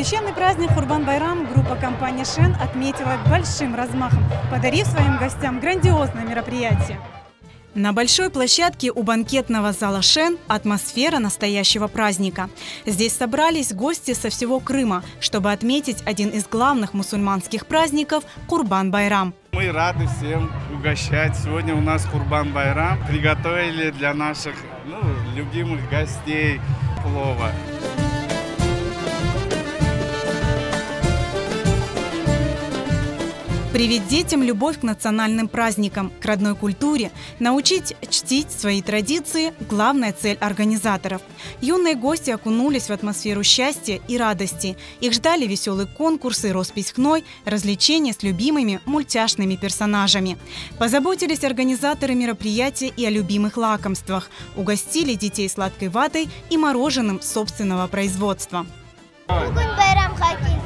Священный праздник Курбан-Байрам группа компании «Шен» отметила большим размахом, подарив своим гостям грандиозное мероприятие. На большой площадке у банкетного зала «Шен» атмосфера настоящего праздника. Здесь собрались гости со всего Крыма, чтобы отметить один из главных мусульманских праздников – Курбан-Байрам. Мы рады всем угощать. Сегодня у нас Курбан-Байрам. Приготовили для наших ну, любимых гостей плова. Привить детям любовь к национальным праздникам, к родной культуре, научить чтить свои традиции – главная цель организаторов. Юные гости окунулись в атмосферу счастья и радости. Их ждали веселые конкурсы, роспись хной, развлечения с любимыми мультяшными персонажами. Позаботились организаторы мероприятия и о любимых лакомствах. Угостили детей сладкой ватой и мороженым собственного производства. Bugün bayramğa keldim.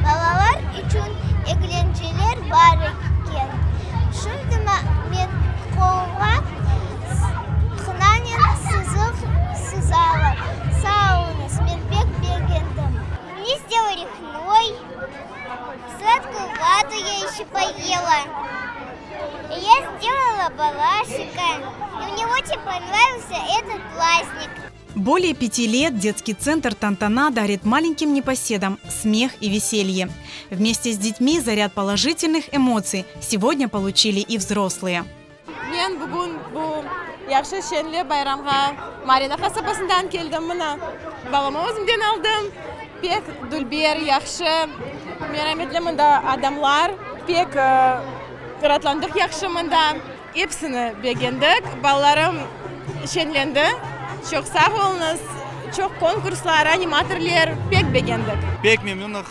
Balalar içün eglenceler bar eken. Şimdi men qolumğa hınanen sızıq sızalar. Sağ oluñız, men pek begendim. Mne сделали хной, сладкую вату я еще поела. Я сделала балашика, и мне очень понравился этот праздник. Более пяти лет детский центр «Тантана» дарит маленьким непоседам смех и веселье. Вместе с детьми заряд положительных эмоций сегодня получили и взрослые. Men bugün bu yahşı şeñli bayramğa Marina qasabasından keldim mına. Balamı özümden aldım. Pek dülber, yahşı, merametli mında adamlar. Pek raatlandıq yahşı mında. Episini begendik. Balalarım şeñlendi. Çoq sağ oluñız. Çoq konkurslar, animatorlar, pek begendik. Pek memnünıq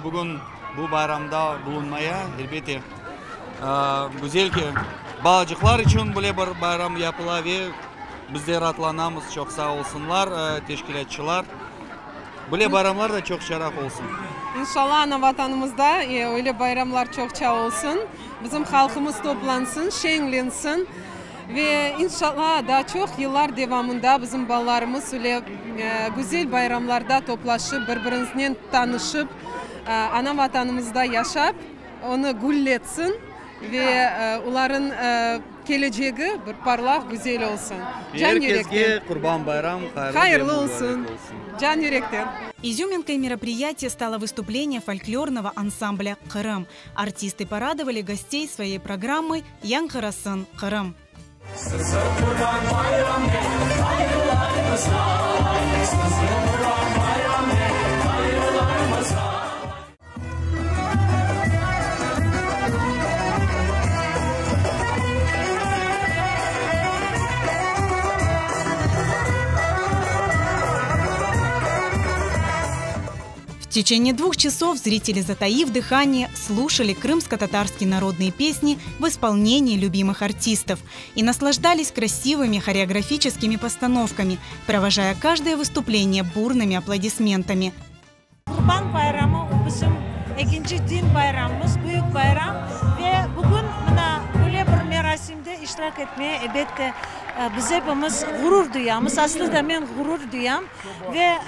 bugün bu bayramda bulunmaya. Elbette, güzel ki, balacıqlar içün böyle bir bayram yapıla ve biz de raatlanamız. Çoq sağ olsunlar teşkilâtçılar. Böyle bayramlar da çoqçaraq olsun. İnşallah, ana Vatanımızda öyle bayramlar çoqça olsun, bizim halqımız toplansın, şeñlensin ve inşallah daa çoq yıllar devamında bizim balalarımız öyle güzel bayramlarda toplaşıp, bir-birimiznen tanışıp, ana Vatanımızda yaşap, onı gülletsin ve olarnıñ kelecegi bir parlaq, güzel olsun. Can yürekten. Er kesge Qurban bayram hayırlı olsun. Can yürekten. Изюминкой мероприятия стало выступление фольклорного ансамбля «Крым». Артисты порадовали гостей своей программой «Yañğırasın Qırım». Sizni Qurban bayramnen hayırlaymız ay, Sizni Qurban bayramnen hayırlaymız ay. В течение двух часов зрители, затаив дыхание, слушали крымско-татарские народные песни в исполнении любимых артистов и наслаждались красивыми хореографическими постановками, провожая каждое выступление бурными аплодисментами. Qurban bayramı bizim ekinci din bayramımız, büyük bayram. Ve bugün mına böyle bir merasimde iştirak etmeye, elbette, biz epimiz ğurur duyamız. Aslı da men ğurur duyam. Ve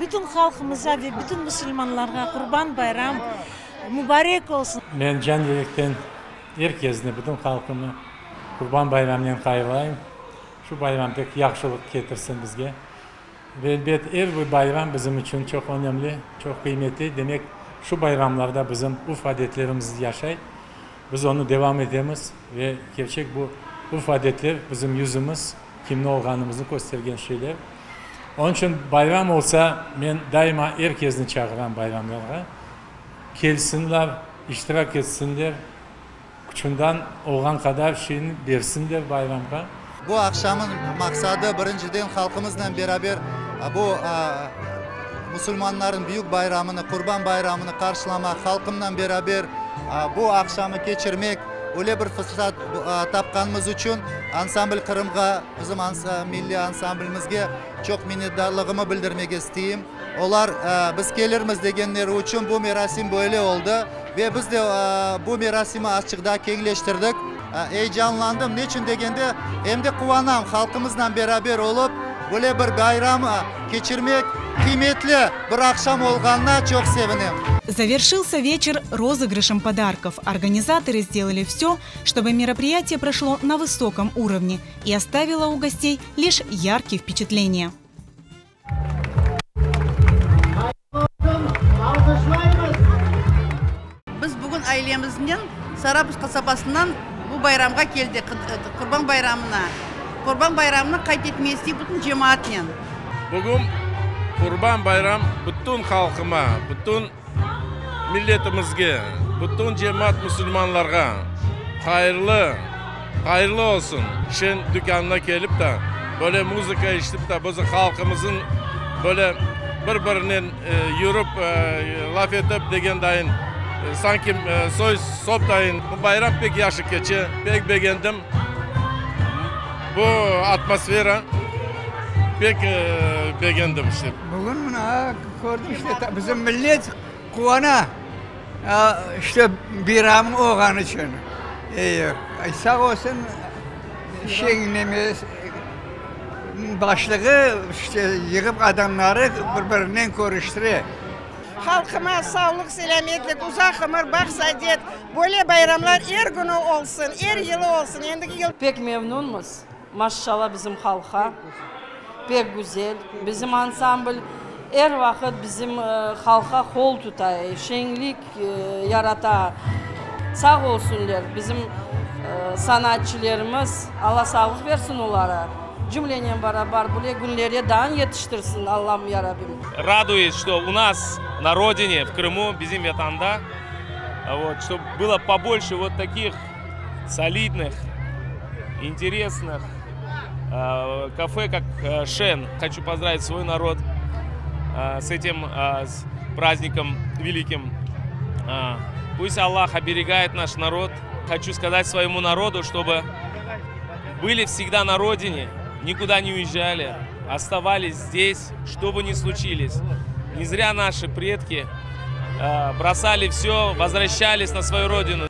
bütün halqımıza ve bütün musulmanlarğa Qurban bayram mubarek olsun! Men can yürekten er kesni, bütün halqımnı Qurban bayramınen hayırlayım. Şu bayram pek yahşılıq ketirsin bizge. Ve elbet, er bir bayram bizim içün çoq önemli, çoq qıymetli. Demek, şu bayramlarda bizim urf-adetlerimiz yaşay, biz onı devam etemiz ve kerçek bu urf-adetler bizim yüzümiz, kimni olğanımıznı köstergen şeyler. Onıñ içün bayram olsa, men daima er kesni çağıram bayramlarğa, kelsinler, iştirak etsinler, küçünden olğan qadar şeyni bersinler bayramğa. Bu aqşamnıñ maqsadı, birinciden, halqımıznen beraber bu musulmanlarnıñ büyük bayramını, Qurban bayramını qarşılamaq, halqımnen beraber bu aqşamı keçirmek. Öyle bir fırsat tapqanımız içün Ansambl Qırımğa, bizim milliy ansamblimizge çoq minnetdarlığımı bildirmege isteyim. Olar biz kelirmiz degenleri içün bu merasim böyle oldı ve biz de bu merasimi azçıq daa keñleştirdik. Eyecanlandım, neçün degende, em de quvanam, halqımıznen beraber olıp, Böyle bir bayram keçirmek qıymetli bir aqşam olğanına çoq sevinem. Завершился вечер розыгрышем подарков. Организаторы сделали все, чтобы мероприятие прошло на высоком уровне и оставило у гостей лишь яркие впечатления. Biz bugün ailemiznen Sarabuz qasabasından bu bayramğa keldik, Qurban bayramına. Qurban bayramını qayd etmege isteyik bütün cemaatnen. Bugün Qurban bayram bütün halqıma, bütün milletimizge, bütün cemaat musulmanlarğa hayırlı, hayırlı olsun. Şen tükânına kelip de, böyle muzıka eşitip de, bizim halqımızın böyle bir-birinen yürip, laf etip degen dayın, sanki soy-sop dayın, bu bayram pek yahşı keçe, pek begendim. Bu atmosfera pek begendim işte. Bugün mına kördim işte, bizim millet quvana, işte bayram olğanı içün. Sağ olsun şeñ neme başlığı işte yığıp adamları bir-birinen körüştire. Halqıma sağlıq, selâmetlik, uzaq ömür, baht-saadet, böyle bayramlar er künü olsun, er yılı olsun, endigi yıl. Pek memnunmız, maşşalla bizim halqqa, pek güzel, bizim ansambl er vaqıt bizim halqqa qol tuta, şeñlik yarata, sağ olsunlar bizim sanatçılarımız, Alla sağlıq bersin olara, cümlenen barabar böyle günlere daa yetiştirsin Allam Yarabbim. Радует, что у нас на родине, в Крыму, bizim Vatanda, вот, чтобы было побольше вот таких солидных, интересных кафе, как Шен. Хочу поздравить свой народ с этим с праздником великим. Пусть Аллах оберегает наш народ. Хочу сказать своему народу, чтобы были всегда на родине, никуда не уезжали, оставались здесь, что бы ни случилось. Не зря наши предки бросали все, возвращались на свою родину.